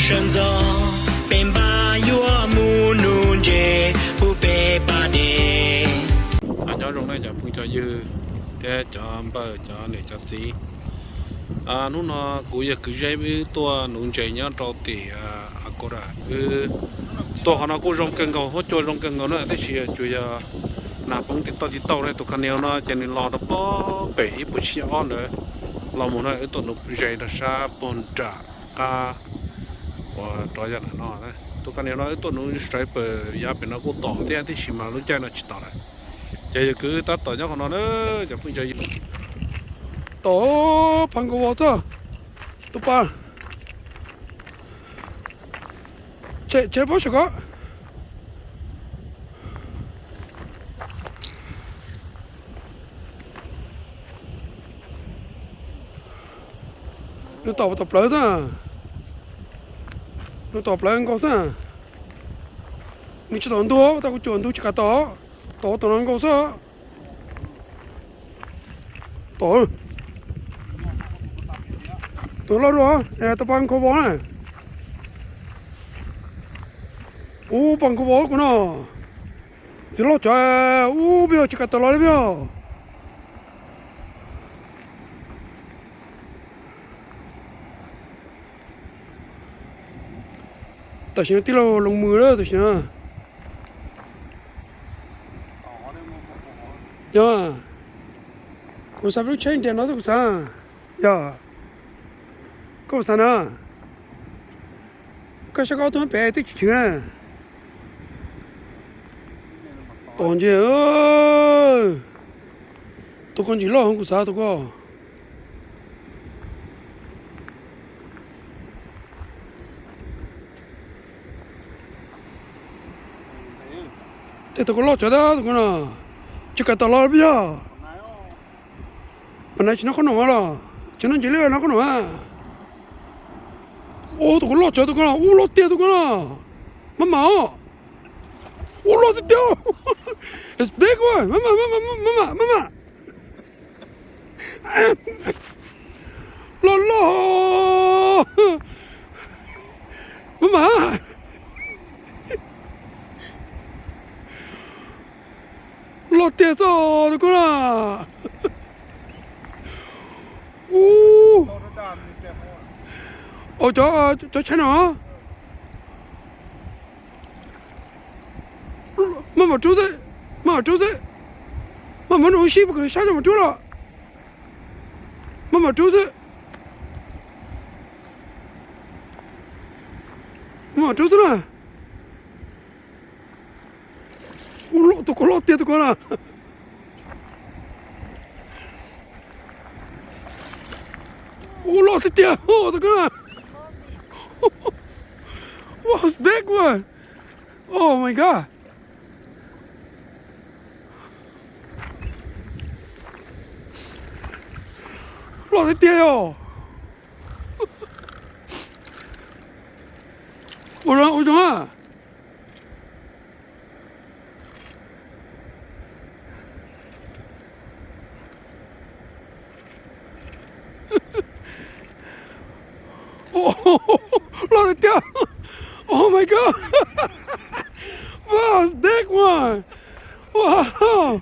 Sawv ntxov peb npab yuav mus nuv ntses pub peb pas dej. Nyob zoo nej cov phooj cov ywg thiab cov npawg cov niam cov txiv. Hnub no kuv yawg kwv Zeb wb tuaj nuv ntses nyob rau tim Akoda. Wb tuaj qhov no kuj zoo kawg nkaus, huab cua zoo kawg nkaus na, tab sis tsuas yog nas poob tib tauj tib tauj ne. Tus kab nias no ces nws los rau pem ib puas tsib ob ntawd los mus na. Wb tuaj nuv ntses rau sab puag nram qab uas rov yog ntawm no. Tus kab nias no wb tuaj nuv sawv pem yav pem no kuj tom thiab, tab sis mas lub caij no tsis tom lawm. Ces yawg kwv tab tom nyob qhov no na, cov phooj cov ywg. Tom pab nkaus vos xwb, tus pas. Tsev, tsev pob saum ko. Nws tom tom plawv xwb. Nws tom plawv nkaus xwb. Nws tsis tom ntug, tau kuv cuam ntug tsis kam tom. Tom tom no nkaus xwb. Tom, tom loj dua, tau pab nkhaus vos na. Ub, pab nkhaus vos kuv no. Txiv loj tsawv, ub, peb tsis kam tom los li peb. Tam sim no tij laug Loos Mws lawm tam sim no. Yog, kuv xav peb lub tsheb ntiag no xwb kuv xav. Yog, koj xav na, koj saib koj ob tug pem twb tsis chwv na. Tom ntses, tus ko ntsis loj heev kuv xav tus ko. Tej tus ko loj tsawv tab tus ko no, tsis kam tom los peb yog. Mas nais tsis noj qhob noom los, tsis noj ntses li noj qhob noom. Ub, tus ko loj tsawv tus ko no, ub, loj tiag tus ko no. Maj mam os. Ub, loj tiag tiag. It's big one. Maj mam, maj mam, maj mam, maj mam. Loj loj. Maj mam. Loj tiag xwb tus ko na. Ub. Cov, cov tsheb no. Maj mam rub xwb, maj mam rub xwb. Maj mam nws sib puag kwv sab coj mam rub los. Maj mam rub xwb. Maj mam rub xwb na. Ub, loj tus ko loj tiag tus ko na. Ub, loj tiag tiag tus ko na. Wow, it's big one. Oh my God. Loj tiag tiag yog. Ua zoo, ua zoo a. Loj tiag tiag. Oh my God. Wow, it's big one. Wow.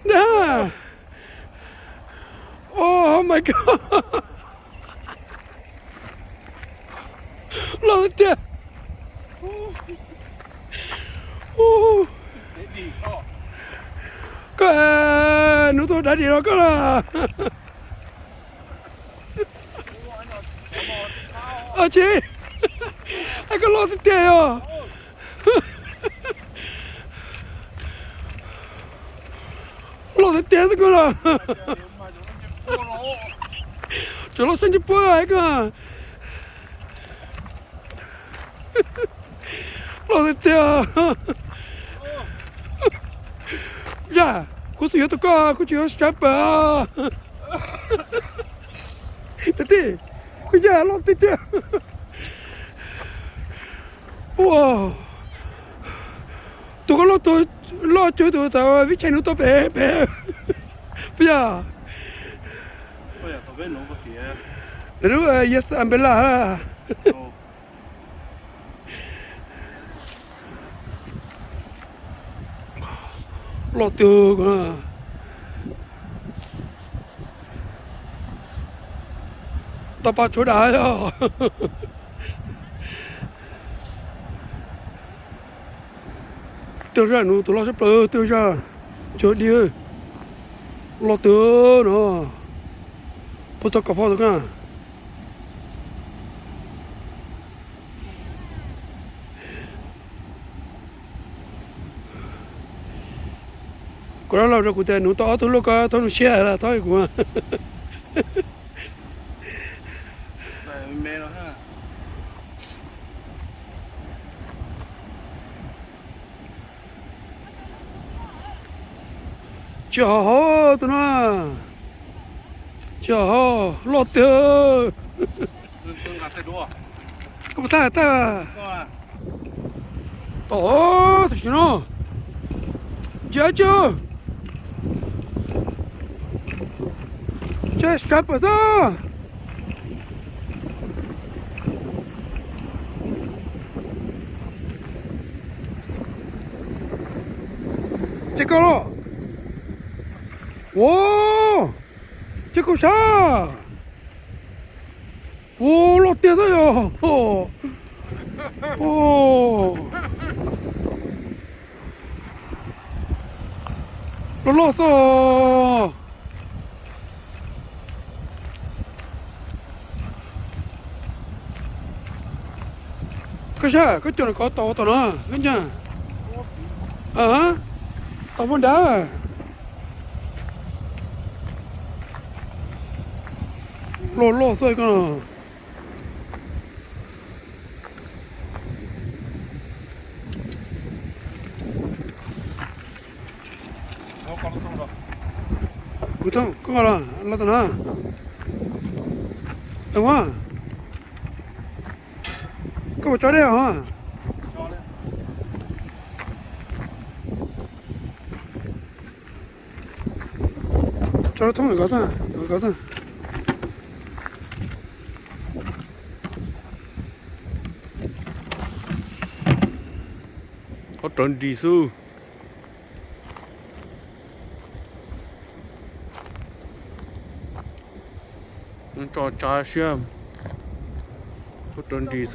Damn. Oh my God. Loj tiag tiag. Koj nub tuaj dav dim los koj na. Tsis, koj loj tiag tiag yog. Loj tiag tiag xwb koj na. Cov loj xwb ntsej puab koj. Loj tiag tiag. Yog, kuv xum yuav tus koj, kuv tsis yuav striper. Tus tij, kuv yog loj tiag tiag. Ua, tus koj loj, loj cuag tus thaum Vij Chai nub tuaj pem pem. Puas yog? Lub yes umbrella. Loj tiag. Tau pa tshuav dam yog. Tej zaj nuav tus loj sab plaws tej zaj. Tsuag diag. Loj tiag no. Puab txhob kom phoj tau na. Kuv dab laug rau kuv tias nuv tau ob tug luaj ko txhob nug siab lawm txhob kuv. Tsis hov hov tus no. Tsis hov hov loj tiag. Koj puas tag tag. Tom tam sim no. Ntsia tsi. Tsi striper xwb. Ces koj los. Ua, ces koj sab. Ua, loj tiag xwb yog. Loj loj xwb. Koj sab, koj coj koj tau tom no, koj ntsia. Tau muaj nrad. Loj loj xwb koj. Kuv thoob koj los, los tom no. Ua, koj puas tso dej os? Tso thoob ko tag, ko tag. Qhov rawv nris xwb. Tso tsa siab. Qhov rawv nris xwb.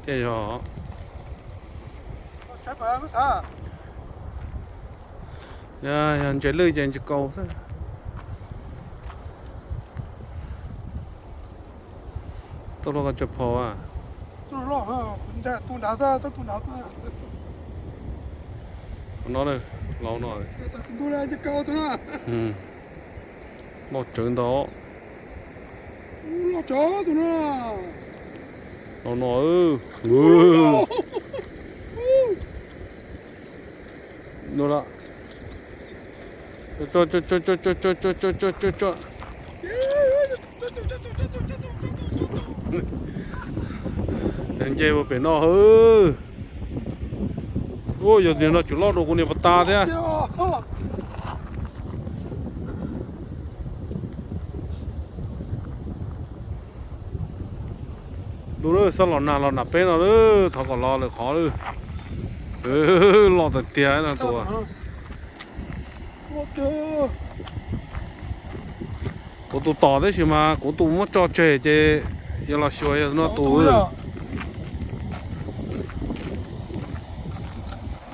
Thiaj yog. Yog ntses lwj ces ntses kaus xwb. Tuaj luaj ko tsaws phom a. Qhov no, laus no. Loj tsawv ntag. Laus no. Tso, tso, tso, tso, tso, tso, tso, tso, tso, tso. Nce ua pem no. Ua yog tias no tseem loj dua kuv niag pas tas thiab. Tus lawm, xob los nag los nag peb no lawm, thov kom los lawm qhov lawm. Loj tiag tiag no tus. Kuv tus tom tab sis mas kuv tus muab tso tseg ces yog los xyuas yog no tus.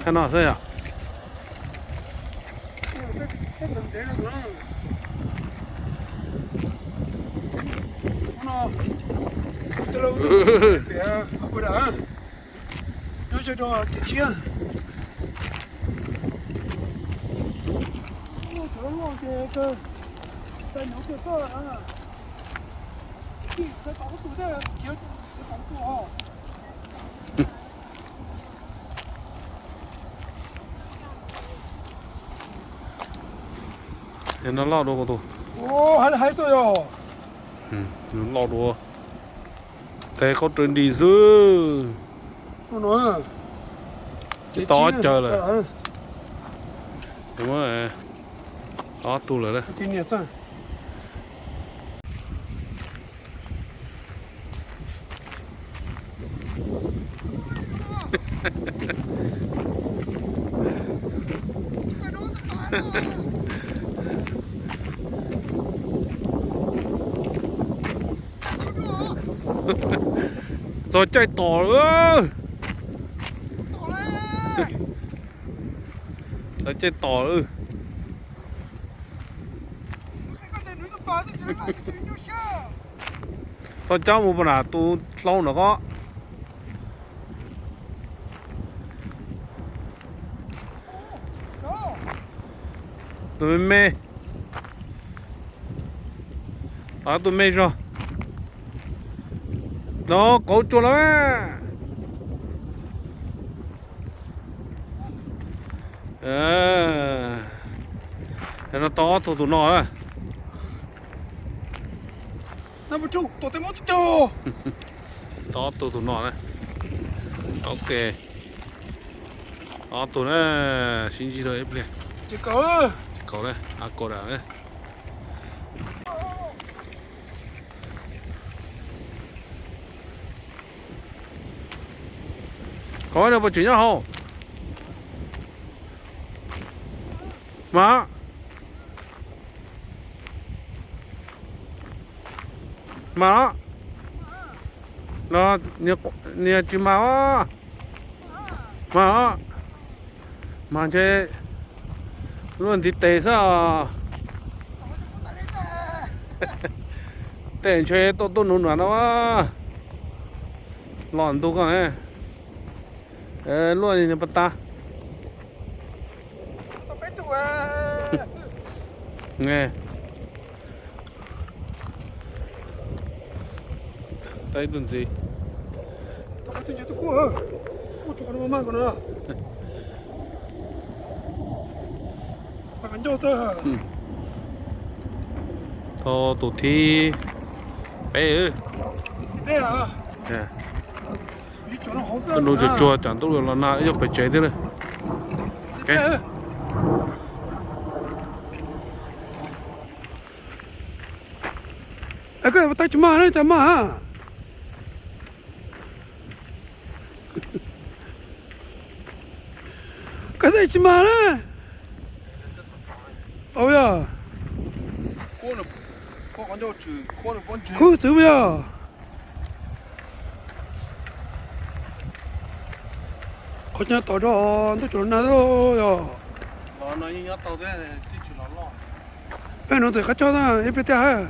Qhov no xwb yom. Yog no loj dua kuv tus. Loj dua. Qe qaub raws nris xwb. Tsis tau ob cawv lawm. Ob tug lawm. Txog caij tom lawm. Txog caij tom lawm. Txhob cab mus pab nram tus hlau nram qab. Tus me me. Tus me zog. No kauv tsuag lawm. No tau ob tug tus no na. Tau ob tug tus no na. Ok. Ob tug na, sib ntsib rau ib pliag. Kauv na, a kauv dam na. Kauv no puas tseem nyob hauv? Mas, mas los, nws tsis mas os. Mas os, mas ntshe luaj ntiv tes xwb os. Tej ntshe tuaj tuaj nuv nuav no. Los ntug koj ne. Luaj li nws pas tas. Tau ib tug ntxiv. Tau tus thib peb. Nws tsuag tsuag tsam ntuj los nag ib yog pem tsev thiab lawm. Koj tais tsis mag na, cas mag? Koj tais tsis mag na. Au yog. Kub txwv yog. Qhov chaw tom rau ntuj tsaus nag yog. Peb nuv tes qab tso na ib pliag tiag.